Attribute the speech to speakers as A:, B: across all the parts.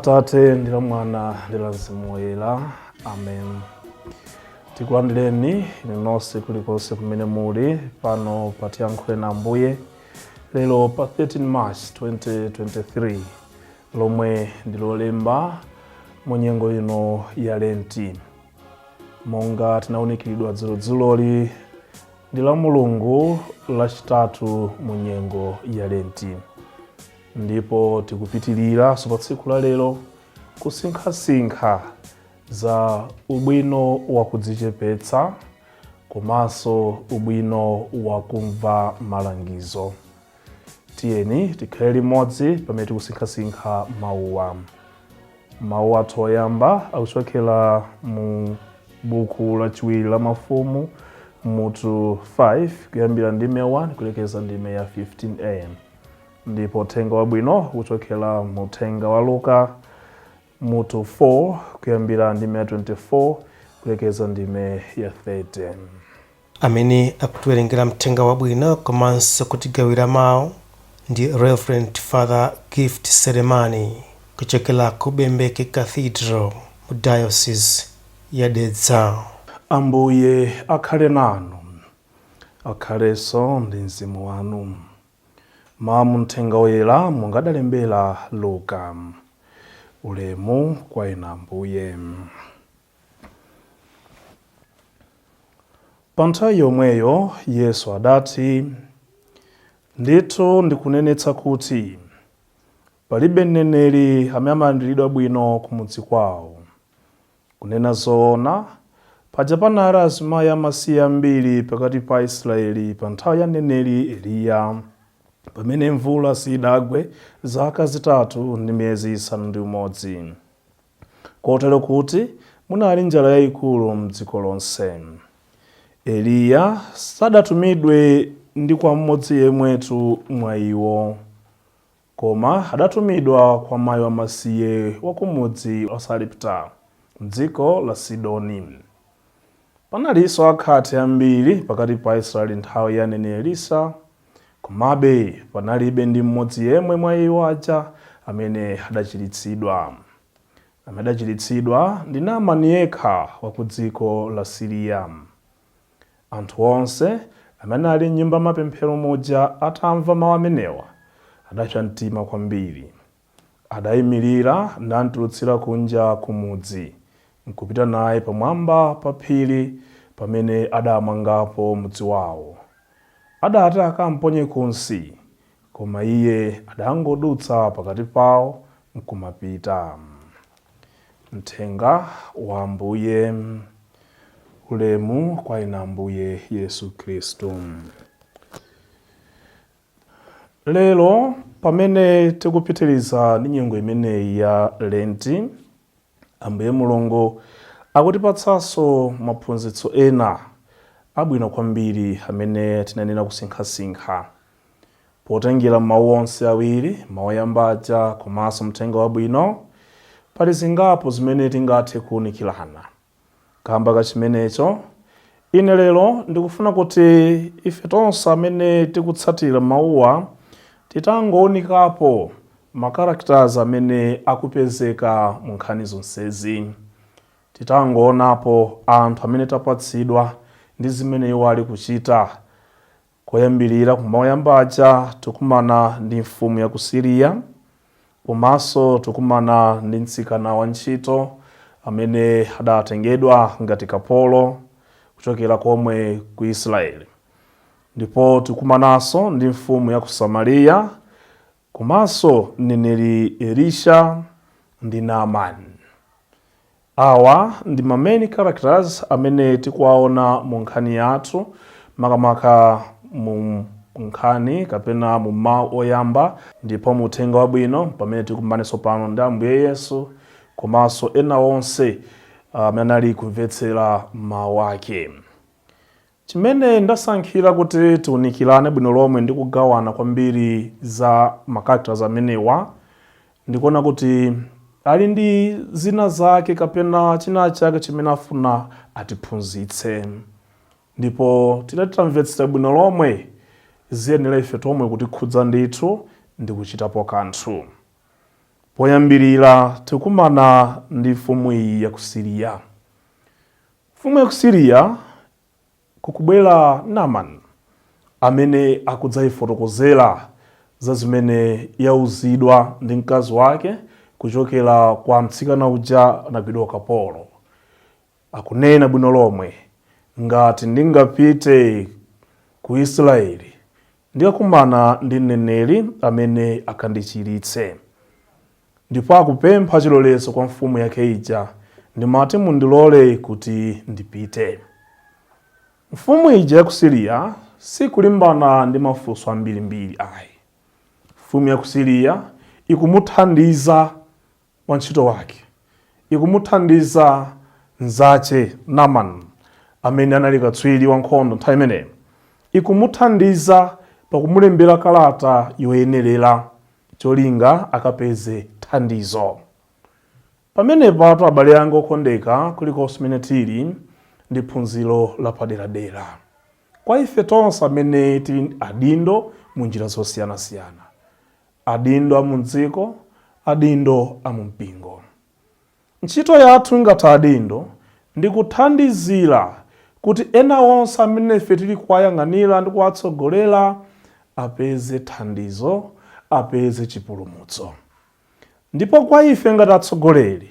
A: Atate ndi la Mwana ndi la Mzimu Woyera. Amen. Tikulandireni inu nonse kulikonse kumene muli pano pa Tiyankhule na Ambuye lero pa 13 March 2023, lomwe ndi Lolemba mu nyengo ino ya Lenti. Monga tinawunikiridwa dzulodzuloli, ndi la Mulungu lachitatu mu nyengo ya Lenti, ndipo tikupitiriranso pa tsiku la lero kusinkhasinkha za ubwino wa kudzichepetsa komanso ubwino wa kumva malangizo. Tiyeni tikhale limodzi pamene tikusinkhasinkha mawuwa. Mawu athu oyamba akuchokera mu buku lachiwiri la Mafumu, mutu 5, kuyambira ndime 1 kulekeza ndime ya 15a, ndipo uthenga wabwino kuchokera mu uthenga wa Luka, mutu 4, kuyambira ndime ya 24 kulekeza ndime ya 30.
B: Amene akutiwerengera mthenga wabwino komanso kutigawira mawu ndi Reverend Father Gift Selemani kuchokera ku Bembeke Cathedral mu Diocese ya Dedza.
A: Ambuye akhale nanu. Akhalenso ndi mzimu wanu. Mawu mu Mthenga Woyera monga adalembera Luka. Ulemu kwa inu, Ambuye. Pa nthawi yomweyo Yesu adati, Ndithu ndikunenetsa kuti palibe mneneri amene amalandiridwa bwino kumudzi kwawo. Kunena zoona, paja panali azimayi amasiye ambiri pakati pa Aisraeli pa nthawi ya mneneri Eliya, pamene mvula sidagwe zaka 3 ndi miyezi 6, kotero kuti munali njala yayikulu m'dziko lonse. Eliya sadatumidwe ndi kwa mmodzi yemwetu mwa iwo, koma adatumidwa kwa mayi wamasiye wa ku mudzi wa Sarepta, m'dziko la Sidoni. Panalinso akhate ambiri pakati pa Aisraeli nthawi ya mneneri Elisa, komabe panalibe ndi mmodzi yemwe mwa iwo aja amene adachiritsidwa. Amene adachiritsidwa ndi Naamani yekha wa ku dziko la Siriya. Anthu onse amene anali m'nyumba ya mapemphero muja atamva mau amenewa, adapsa mtima kwambiri. Adaimirira namtulutsira kunja ku mudzi, nkupita naye pamwamba pa phiri pamene adaamangapo mudzi wao. Adati akamponye kunsi, koma iye adangodutsa pakati pao nkumapita. Mthenga wa Ambuye. Ulemu kwa inu, Ambuye Yesu Khristu. Lero pamene tikupitiriza ndi nyengo imeneyi ya Lenti, Ambuye Mulungu akutipatsanso maphunzitso ena abwino kwambiri amene tinayenera kusinkhasinkha. Potengera mawu onse awiri, mawu oyamba aja komanso mthenga wabwino, pali zingapo zimene tingathe kuunikirana. Kamba ka chimenecho, ine lero ndikufuna kuti ife tonse amene tikutsatira mawuwa titangounikapo ma characters amene akupezeka mu nkhani zonsezi. Titangoonapo anthu amene tapatsidwa ndi zimene iwo ali kuchita. Koyambirira ku mawu oyamba aja tikumana ndi mfumu ya ku Siriya, komanso tikumana ndi mtsikana wantchito amene adatengedwa ngati kapolo kuchokera komwe ku Israeli. Ndipo tikumananso ndi mfumu ya ku Samariya, komanso mneneri Elisha ndi Naamani. Awa ndi ma main characters amene tikuwaona mu nkhani yathu, makamaka mu nkhani kapena mu mawu oyamba, ndipo mu uthenga wabwino pamene tikumanenso pano ndi Ambuye Yesu komanso ena onse amene anali kumvetsera mawu ake. Chimene ndasankhira kuti tiunikirane bwino lomwe ndi kugawana kwambiri za ma characters amenewa, ndikuona kuti ali ndi zina zake kapena china chake chimene afuna atiphunzitse, ndipo titati tamvetsera bwino lomwe, ziyenera ife tomwe kutikhudza ndithu ndi kuchitapo kanthu. Poyambirira tikumana ndi mfumu iyi ya ku Siriya. Mfumu ya ku Siriya kukubwera Naaman amene akudzayifotokozera za zimene yauzidwa ndi mkazi wake kuchokera kwa mtsikana uja anagwidwa ukapolo. Akunena bwino lomwe, ngati ndingapite ku Israeli ndikakumana ndi mneneri amene akandichiritse. Ndipo akupempha chilolezo kwa mfumu yake ija, ndimati mundilole kuti ndipite. Mfumu ija ya ku Siriya sikulimbana ndi mafunso ambirimbiri ayi. Mfumu ya ku Siriya ikumuthandiza wantchito wake, ikumuthandiza mnzache Naaman amene anali katswiri wankhondo nthawi imeneyo, ikumuthandiza pakumulembera kalata yoyenerera cholinga akapeze thandizo. Pamenepatu abale anga okondeka, kulikonse kumene tili, ndi phunziro lapaderadera kwa ife tonse amene tili adindo mu njira zosiyanasiyana, adindo a mdziko, adindo a mumpingo. Ntchito yathu ngati adindo ndi kuthandizira kuti ena onse amene ife tili kuwayang'anira ndi kuwatsogolera apeze thandizo, apeze chipulumutso. Ndipo kwa ife ngati atsogoleri,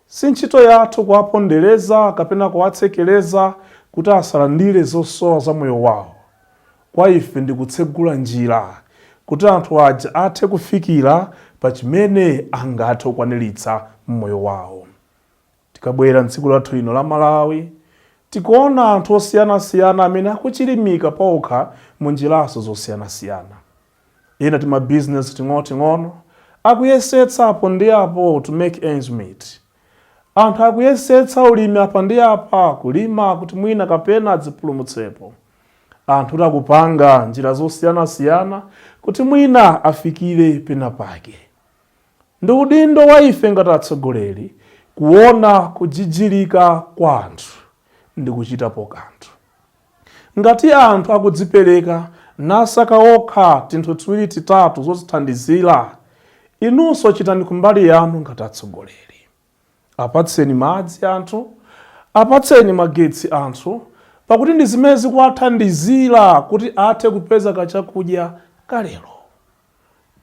A: si ntchito yathu kuwapondereza kapena kuwatsekereza kuti asalandire zosowa za moyo wawo. Kwa ife ndi kutsegula njira kuti anthu aja athe kufikira pa chimene angathe kukwaniritsa mmoyo wawo. Tikabwera mdziko lathu lino la Malawi, tikuona anthu osiyanasiyana amene akuchilimika pokha mu njiraso zosiyanasiyana. Ena timabizinesi ting'onoting'ono akuyesetsa apo ndi apo to make ends meet. Anthu akuyesetsa ulimi apa ndi apa, kulima kuti mwina kapena adzipulumutsepo. Anthu akupanga njira zosiyanasiyana kuti mwina afikire pena pake. Ndi udindo wa ife ngati atsogoleri kuona kujijilika kwa anthu ndi kuchitapo kanthu. Ngati anthu akudzipereka nasaka okha tinthu tiwiri titatu zozithandizira, inunso chitani kumbali yanu ngati atsogoleri. Apatseni madzi anthu, apatseni magetsi anthu, pakuti ndi zimene zikuwathandizira kuti athe kupeza kachakudya kalero.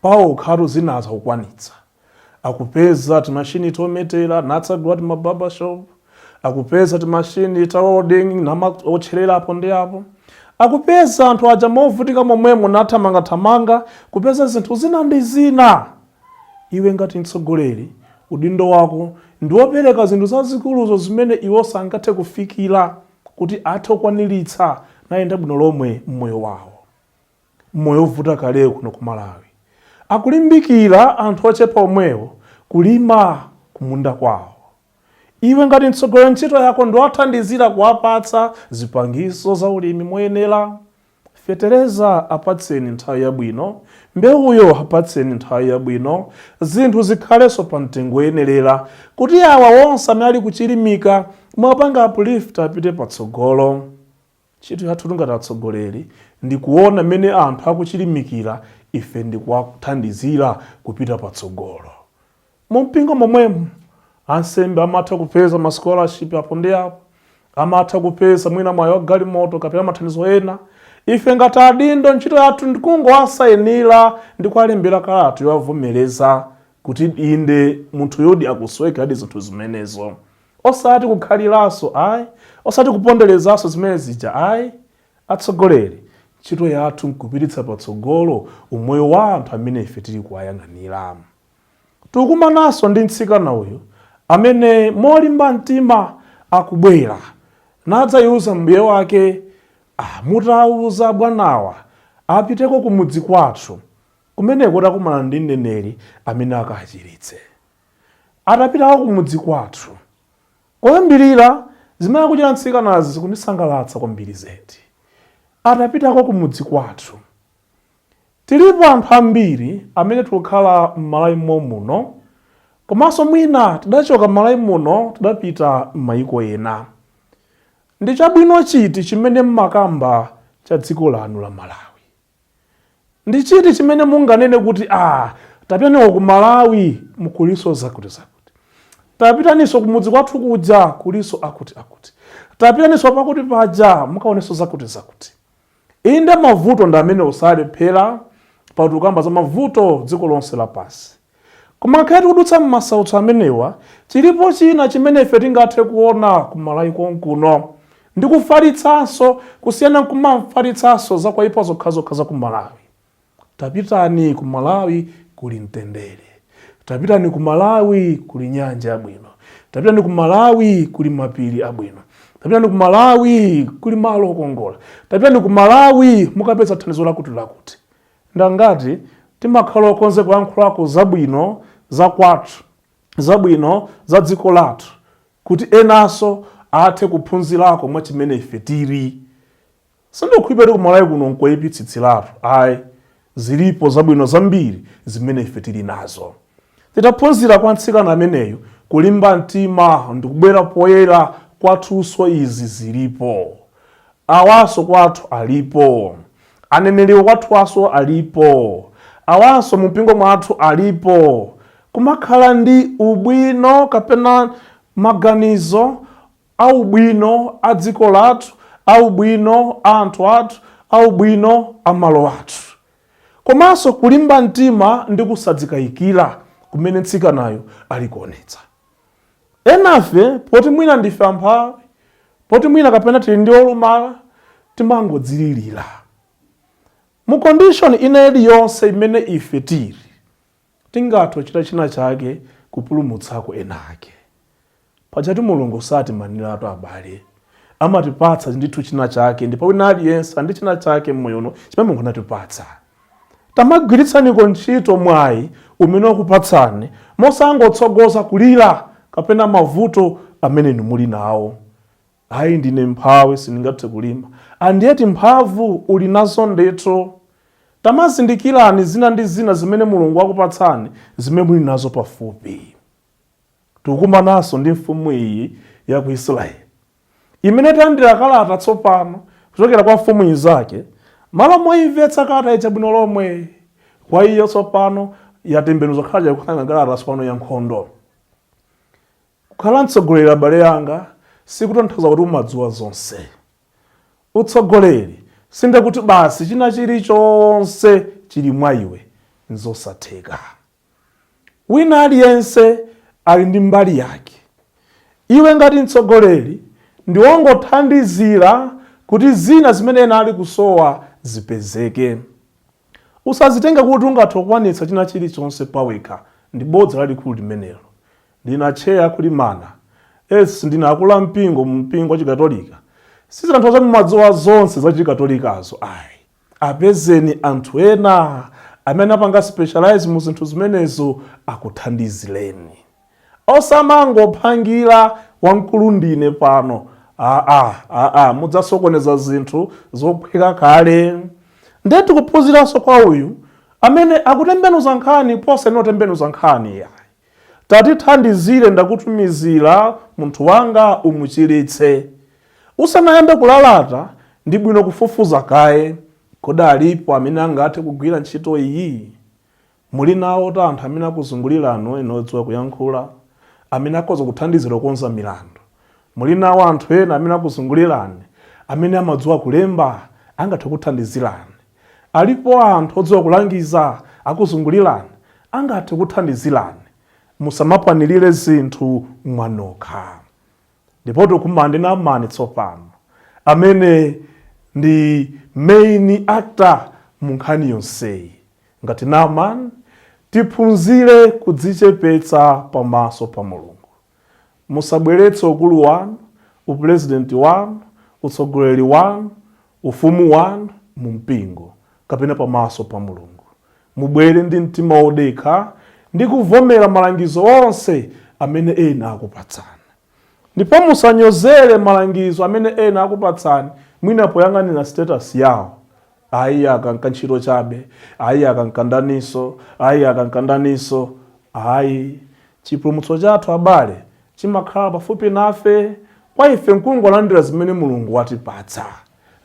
A: Pawokhatu zinazo akukwanitsa. Akupeza timashini tometera natsagula tima barbershop, akupeza timashini ta welding namaotcherera apo ndi apo, akupeza anthu aja movutika momwemo nathamangathamanga kupeza zinthu zina ndi zina. Iwe ngati mtsogoleri, udindo wako ndi wopereka zinthu zazikuluzo zimene iwo sangathe kufikira kuti athe kukwaniritsa nayenda bwino lomwe mmoyo wawo. Moyo wovuta kale kuno ku Malawi, akulimbikira anthu ochepa omwewo kulima kumunda kwawo. Iwe ngati mtsogoleri, ntchito yako ndiwathandizira kuwapatsa zipangizo za ulimi moyenera. Fetereza apatseni nthawi yabwino, mbewuyo apatseni nthawi yabwino, zinthu zikhalenso pa mtengo woyenerera kuti awa onse amene ali kuchilimika mwapanga uplift apite patsogolo. Ntchito yathu ngati atsogoleri ndi kuona mmene anthu akuchilimikira, ife ndi kuwathandizira kupita patsogolo. Mu mpingo momwemo ansembe amatha kupeza ma scholarship apo ndi apo, amatha kupeza mwina mwayi wa galimoto kapena mathandizo ena. Ife ngati adindo, ntchito yathu ndikungowasayinira ndi kuwalembera kalata yowavomereza kuti inde, munthu yodi akusowekadi zinthu zimenezo, osati kukhaliranso ayi, osati kuponderezanso zimene zija ayi. Atsogoleri, ntchito yathu nkupititsa patsogolo umoyo wa anthu amene ife tili kuwayang'anira. Tikukumananso ndi mtsikana uyu amene molimba mtima akubwera nadzayiuza mbuye wake, mutawuza bwanawa apiteko kumudzi kwathu, kumeneko takumana ndi mneneri amene akachiritse. Atapitako kumudzi kwathu, koyambirira zimene akuchita mtsikanazi zikundisangalatsa kwambiri zedi. Atapitako kumudzi kwathu, tilipo anthu ambiri amene tikukhala m'Malawi muno, komanso mwina tidachoka m'Malawi muno tidapita m'mayiko ena. Ndi chabwino chiti chimene mmakamba cha dziko lanu la Malawi? Ndi chiti chimene munganene kuti Tapitaniko ku Malawi mukuliso zakuti zakuti. Tapitaninso kumudzi kwathu kuja kuliso akuti akuti. Tapitaninso pakuti paja mukaonenso zakuti zakuti. Inde, mavuto ndi amene osalephera, pakuti kukamba za mavuto dziko lonse lapansi. Koma ngakhale tikudutsa m'masautso amenewa, chilipo china chimene ife tingathe kuona ku Malawi konkuno ndi kufalitsanso, kusiyana nkumafalitsanso zakuipa zokhazokha za ku Malawi. Tapitani ku Malawi, kuli mtendere. Tapitani ku Malawi, kuli nyanja yabwino. Tapitani ku Malawi, kuli mapiri abwino. Tapitani ku Malawi, kuli malo okongola. Tapitani ku Malawi, mukapeza thandizo lakuti lakuti. Ndangati timakhala okonzeka kuyankhulako zabwino za kwathu, zabwino za dziko lathu, kuti enanso athe kuphunzirako mwa chimene ife tili. Sindikukhulupirira kuti ku Malawi kuno nkoyipitsitsiratu, ayi. Zilipo zabwino zambiri zimene ife tili nazo. Titaphunzira kwa mtsikana ameneyu kulimba mtima ndikubwera poyera, kwathunso izi zilipo. Awanso kwathu alipo. Aneneriwo kwathuwanso alipo. Awanso mumpingo mwathu alipo. Kumakhala ndi ubwino kapena maganizo aubwino a dziko lathu, aubwino a anthu athu, aubwino a malo athu. Komanso kulimba mtima ndi kusadzikayikira kumene mtsikanayo ali kuonetsa. Enafe poti mwina ndife amphawi, poti mwina kapena tili ndi olumala, timangodzililira. Mu condition ina iliyonse imene ife tili, tingathe kuchita china chake kupulumutsako ena ake. Pajatu Mulungu satimaniratu, abale. Amatipatsa ndithu china chake, ndipo wina aliyense ndi china chake mmoyo uno chimene Mulungu anatipatsa. Tamagwiritsaniko ntchito mwayi umene wakupatsani, mosangotsogoza kulira kapena mavuto amene inu muli nawo. "Ayi, ndine mphawi, sindingathe kulima." Andiyeti mphamvu uli nazo ndithu. Tamazindikirani zina ndi zina zimene Mulungu wakupatsani, zimene muli nazo pafupi. Tikukumananso ndi mfumu iyi ya ku Israeli imene talandira kalata tsopano kuchokera kwa mfumu inzake. Malo moimvetsa kalata ija bwino lomwe, kwa iyo tsopano yatembenuza kukhala kukhala kalata tsopano ya nkhondo. Kukhala mtsogoleri, abale anga, sikutanthauza kuti umadziwa zonse. Utsogoleri sindekuti basi china chilichonse chili mwa iwe, nzosatheka. Wina aliyense ali ndi mbali yake. Iwe ngati mtsogoleri ndi wongothandizira kuti zina zimene ena ali kusowa zipezeke. Usazitenge kuti ungathe kukwanitsa china chilichonse pawekha, ndi bodza lalikulu limenelo. "Ndine acheya kulimana es, ndine akulu mpingo mu mpingo wa Chikatolika," sizitanthauza mumadziwa zonse za Chikatolikazo, ayi. Apezeni anthu ena amene apanga specialize mu zinthu zimenezo akuthandizireni. Osamangophangira "wamkulu ndine pano", aa aa, mudzasokoneza zinthu zophweka kale. Ndiye tikuphunziranso kwa uyu amene akutembenuza nkhani pose inotembenuza nkhani yayi. "Tatithandizire, ndakutumizira munthu wanga, umuchiritse." Usanayambe kulalata, ndi bwino kufufuza kaye: kodi alipo amene angathe kugwira ntchito iyi? Muli nawo ta anthu amene akuzungulirano ena odziwa kuyankhula, amene akhoza kuthandizira kukonza milandu? Muli nawo anthu ena amene akuzungulirani amene amadziwa kulemba, angathe kuthandizirani? Alipo anthu odziwa kulangiza akuzungulirani, angathe kuthandizirani? Musamapanirire zinthu mwanokha. Ndipo tikumana ndi Namani tsopano, amene ndi main actor mu nkhani yonseyi. Ngati Naamani, tiphunzire kudzichepetsa pamaso pa Mulungu. Musabweretse ukulu wanu, upurezidenti wanu, utsogoleri wanu, ufumu wanu mu mpingo kapena pamaso pa Mulungu. Mubwere ndi mtima wodekha ndi kuvomera malangizo onse amene ena akupatsani, ndipo musanyozere malangizo amene ena akupatsani, mwina poyang'anira status yawo: "Ayi, akanka ntchito chabe. Ayi, akankandaniso. Ayi, akankandaniso." Ayi, chipulumutso chathu, abale, chimakhala pafupi nafe. Kwa ife nkungolandira zimene Mulungu watipatsa.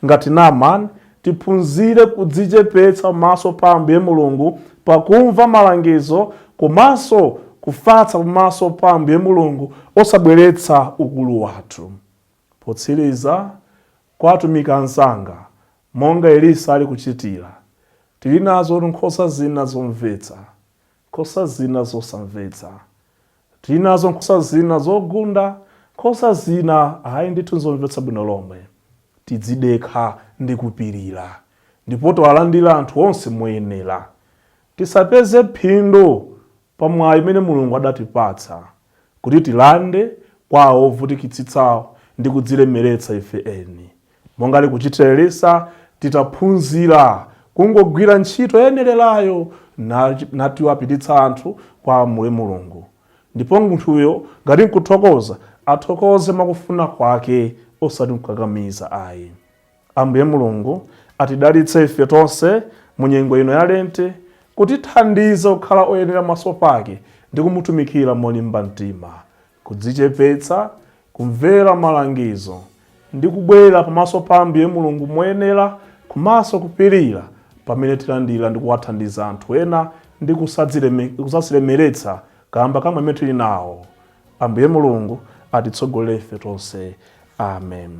A: Ngati Naamani, tiphunzire kudzichepetsa pamaso pa Ambuye Mulungu. Pakumva malangizo komanso kufatsa pamaso pa Ambuye Mulungu, osabweretsa ukulu wathu. Potsiriza, kwa atumiki anzanga, monga Elisa ali kuchitira, tili nazo nkhosa zina zomvetsa, nkhosa zina zosamvetsa. Tili nazo nkhosa zina zogunda, nkhosa zina ayi ndithu zomvetsa bwino lomwe. Tidzidekha ndi kupirira, ndipo tiwalandira anthu onse moyenera. Tisapeze phindu pamwayi imene Mulungu adatipatsa kuti tilande kwa awo ovutikitsitsawo ndi kudzilemeretsa ife eni. Monga ali kuchitira Elisa, titaphunzira kungogwira ntchito yoyenererayo natiwapititsa anthu kwa Ambuye Mulungu. Ndipo munthuyo ngati nkuthokoza, athokoze mwakufuna kwake, osati mkukakamiza ayi. Ambuye Mulungu atidalitse ife tonse mu nyengo ino ya Lente, kutithandiza kukhala oyenera maso pake ndi kumutumikira molimba mtima, kudzichepetsa, kumvera malangizo ndi kubwera pamaso pa Ambuye Mulungu moyenera, komanso kupirira pamene tilandira ndi kuwathandiza anthu ena ndi kusadzilemeretsa kamba kamwe amene tili nawo. Ambuye Mulungu atitsogolere ife tonse. Amen.